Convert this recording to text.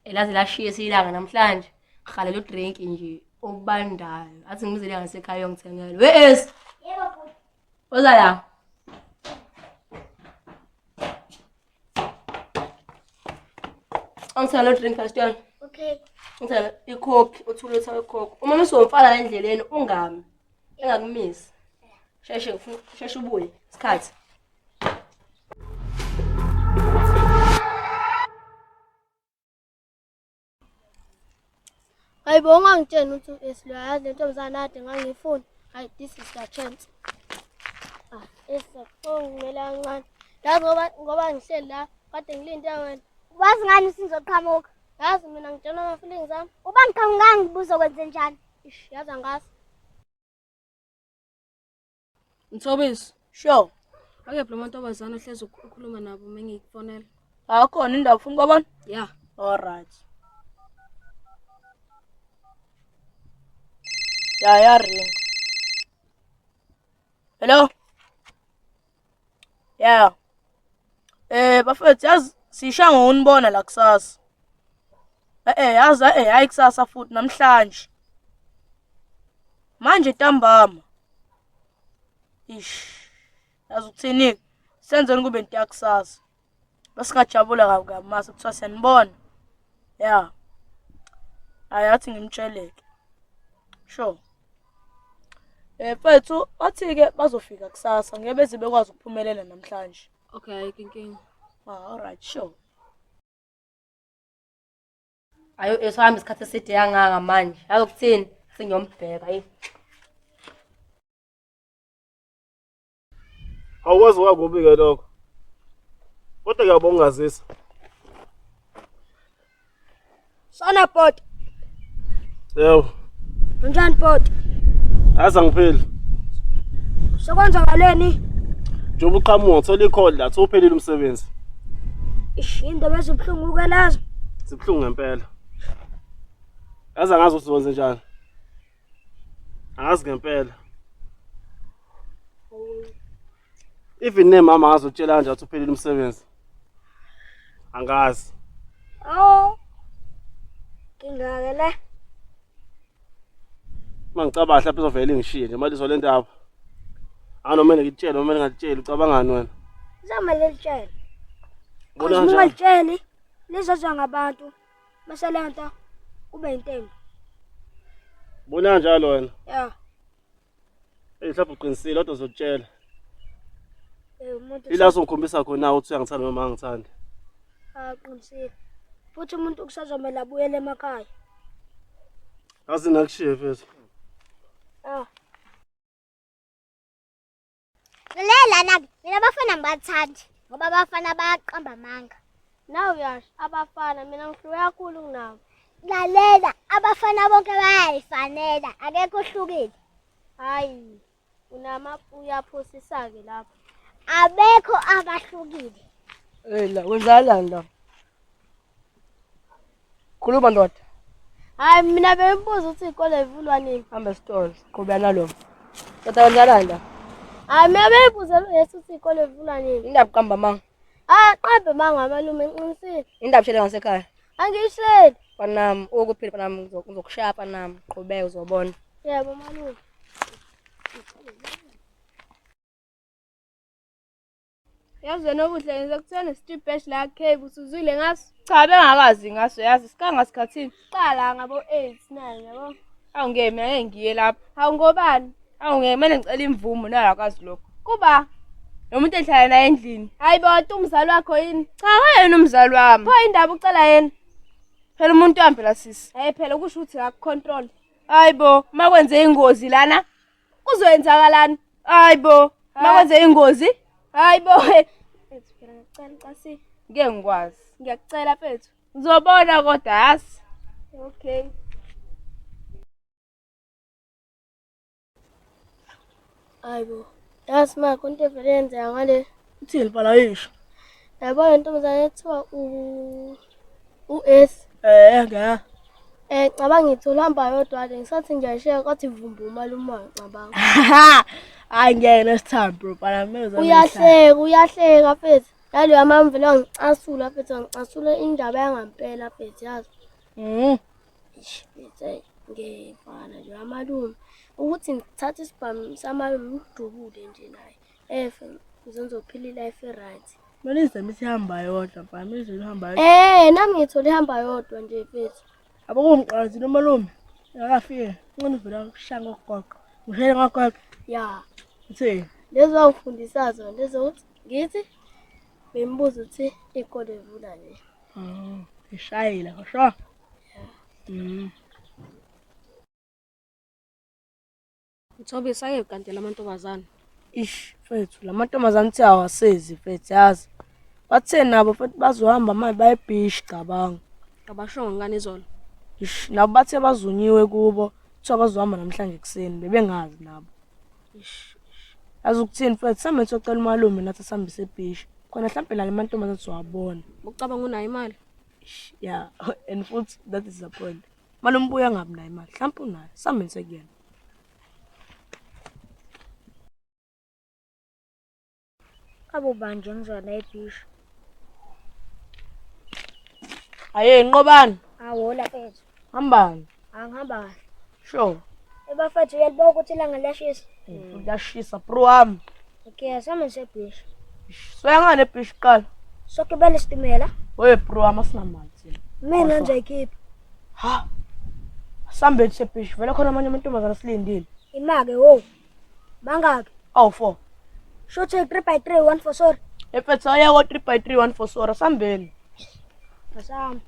Elaze lashisa ilanga namhlanje. Ngihalela udrink nje obandayo. Athi ngimizele ngasekhaya yongithengela. We es. Yebo bhuti. Oza la. Angithengela udrink Pastor. Okay. Ngithengela icoke, uthule uthawe icoke. Uma usomfana la endleleni ungami. Engakumisi. Sheshe ngifuna sheshe ubuye isikhathi. Hayi bo ungangitsheni ukuthi u-S lo yazi le ntombazane ade ngangiyifuna. Hayi this is the chance. Ah, S ungimele kancane. Yazi ngoba ngoba ngihleli la kade ngilinde wena. Wazi ngani usizoqhamuka? Yazi mina ngitshela ama-feelings ami. Uba ngiqhamukanga ubuzokwenze njani? Ish, yazi angazi. Mthobisi, Sure. akephi lo mantombazane ohlezi ukhuluma nabo uma ngikufonela? Akhona indaba ufuna ukubona? Ya. All right. Ya ya ring. Hello. Yeah. Eh bafethu yazi sisha ngokunibona la kusasa. Eh eh yazi eh hayi kusasa futhi namhlanje. Manje ntambama. Ish. Yazi ukuthini? Senzeni kube into yakusasa. Besingajabula kabi kabi mase kuthiwa siyanibona. Yeah. Hayi athi ngimtsheleke. Sure. Eh mfethu bathi-ke bazofika kusasa ngeke beze bekwazi ukuphumelela namhlanje. Okay, ayikho inkinga. Ah, all right, sure. Ayo esihamba isikhathi eside yanganga manje. Yazi ukuthini? Sengiyombheka ayi. Awukwazi wakubi-ke lokho. Kodwa ngiyabonga ungazisa. Sana bhuti. Yebo. Unjani bhuti? Yazi angipheli. Sekwenzakaleni? Njengoba uqhamuka ngithola ikholi la, uphelile umsebenzi. Ish, indaba ezibuhlungu ke lezo. Zibuhlungu ngempela. Yazi angazi ukuthi wenze njani. Angazi ngempela. Even nemama angazokutshela kanjani ukuthi uphelile umsebenzi. Angazi. Oh. Ngingake le. Uma ngicabanga mhlawumbe izovele ingishiye nje manje izole ndaba. Anoma ngikutshele noma ngingakutsheli ucabangani wena? Zama lelitshele. Ubona Uma kanjani? ungalitsheli lizozwa ngabantu bese le nto kube into embi. Ubona kanjalo wena? Ya. Hey mhlawumbe uqinisile kodwa uzokutshela. Eh umuntu Ila uzongikhombisa khona ukuthi uyangithanda noma angithandi. Aqinisile. Futhi umuntu kusazomela abuyele emakhaya. Yazi nakushiye mfethu. Ah. Lalela lana-ke, mina abafana ngibathandi ngoba abafana bayaqamba amanga. Nawe uyasho abafana mina ngihluke kakhulu kunabo. Lalela, abafana bonke bayayifanela, akekho ohlukile. Hayi, unama uyaphosisa-ke lapho. Abekho abahlukile. Hey la kwenzakalani la? Khuluma ndoda. Hayi mina bengimbuza ukuthi iy'kole zivulwa nini. Hamba esitolo, qhubeka nalo. Ndoda kwenzakalani la? Hayi mina bengibuzela uYesu ukuthi iy'kole zivulwa nini. Indaba uqamba amanga. Hayi qambe manga malume ngiqinisile. Indaba ushele ngasekhaya. Angiyisheli. Panami, ukuphila panami ngizokushaya panami. Qhubeka uzobona. Yebo malume. Yazi wena obuhle ngize kuthiwa ne-street bash la Cape usuzwile ngaso? Cha bengakazi ngaso yazi sikanga sikhathini. Qala ngabo 8 9 yabo. Awu ngeke mina ngeke ngiye lapho. Hawu ngobani? Awu ngeke kumele ngicela imvumo nayo akwazi lokho. Kuba Nomuntu engihlala naye endlini. hayi bo umzali wakho yini? Cha wena umzali wami. Pho indaba ucela yena? Phela umuntu wami phela sisi. Hey phela kusho ukuthi akucontrol. Hayi bo, makwenze ingozi lana. Kuzoyenzakalani? Hayi bo, makwenze ingozi Hayi bo. Mfethu phela ngiyacela ucasile. ngeke ngikwazi. Ngiyakucela mfethu. Ngizobona kodwa yazi. Okay. Hayi bo. Yazi ma konke evele yenzeka ngale. Uthini bhala yisho? Yabo le ntombazane ethiwa u u-S. Eh ngeke. Eh cabanga ngithi uhamba yodwa ke ngisathi ngiyashiya kwathi vumbu umalume wayo cabanga. Hayi ngeke next time bro, bhala kumele uzame. Uyahleka uyahleka mfethu. Naloya mama vele wangicasula mfethu, wangicasula indaba yangampela mfethu yazi. Eish, mfethu eyi ngefana nje amalume. Ukuthi ngithathe isibhamu samalume ngidubule nje naye. Efe ngize ngizophila i-life e-right. Kumele izame ihamba yodwa mfana, kumele izame ihamba yodwa. Eh, nami ngithole ihamba yodwa nje mfethu. Yabo kungiqalazile umalume. Engakafiki, ngcono uvela kushaya ngogoqo. Ngishayele ngogoqo. Ya. Uthini? Lezo wangifundisa zona lezo ukuthi ngithi bembuza ukuthi iy'kole vula nje. Oh, ngishayile, sure. Mthobisi ake kanti lamantombazane. Ish, mfethu, la mantombazane uthi awasezi mfethu yazi. Bathe nabo futhi bazohamba manje baye ebhishi cabanga. Abashongo ngani izolo. Ish, nabo bathe bazunyiwe kubo, kuthiwa bazohamba namhlanje ekuseni, bebengazi nabo. Ish. Yazi ukuthini mfethu, sambe siyocela umalume nathi asihambise ebhishi. Khona mhlampe la mantombazane sizowabona. Ucabanga unayo imali? Ish, yeah, and futhi that is the point. Malume ubuya ngabi nayo imali, mhlampe unayo, sambe sekuyena. Abo banje ngizwa la ebhishi. Aye, Nqobani, Awola mfethu. hambani. Angihamba kahle. Sure. Ebafethu uyalibuka ukuthi ilanga liyashisa. Futhi liyashisa bro wami. Okay, asambe sebhishi. Ish, Soya ngani ebhishi kuqala? Sogibela isitimela. Oye bro wami asinamali thina. Mina nje ikhipha. Ha. Asambe sebhishi vele khona amanye amantombazane asilindile. Imake wo. Bangaki? Awu 4. Shothi 3 by 3 1 for sorry. Efethu aya ko 3 by 3 1 for sorry asambeni. Asambe.